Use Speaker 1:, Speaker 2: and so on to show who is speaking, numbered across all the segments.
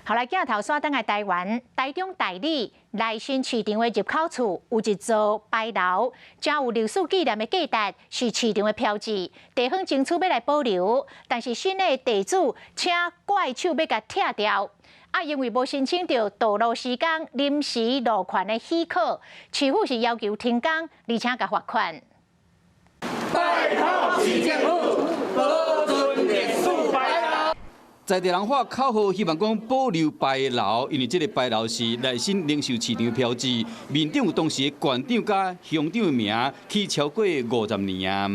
Speaker 1: 後來鏡頭煞轉來台灣，台中大里內新市場的入口處有一座牌樓，真有歷史紀念的價值，是市場的標誌。地方爭取欲來保留，但是新的地主請怪手欲共拆掉。啊，因為無申請著道路施工臨時路權的許可，市府是要求停工，而且共罰款。
Speaker 2: 拜託市政府保存歷史牌樓。
Speaker 3: 在地人喊口號，希望講保留牌樓，因為這个牌樓是內新零售市場的標誌，面頂有當時的縣長佮鄉長的名，起超過50年啊。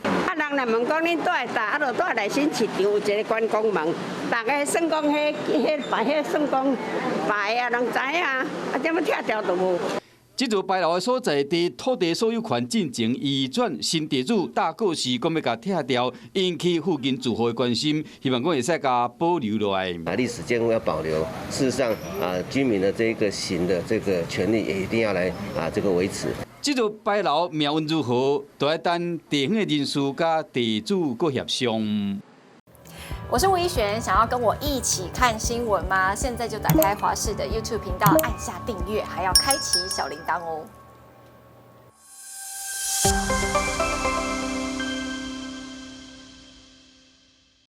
Speaker 4: 啊，人若問講恁蹛佗，啊，就蹛內新市場有一个關公門，逐家算講彼彼牌，彼算講牌啊，攏知影，啊，點仔拆掉就無。
Speaker 3: 這座牌樓的所在地土地所有權進前移轉新地主大過時，講欲共拆掉，引起附近住戶的關心，希望講會使共保留落來。
Speaker 5: 啊，歷史建物要保留，事實上啊，居民的這個行的這個權利也一定要來啊，這個維持。
Speaker 3: 這座牌樓命運如何，都愛等地方的人士佮地主閣協商。
Speaker 6: 我是吳怡璇，想要跟我一起看新聞嗎？現在就打開華視的 YouTube 頻道，按下訂閱，還要開啟小鈴鐺哦。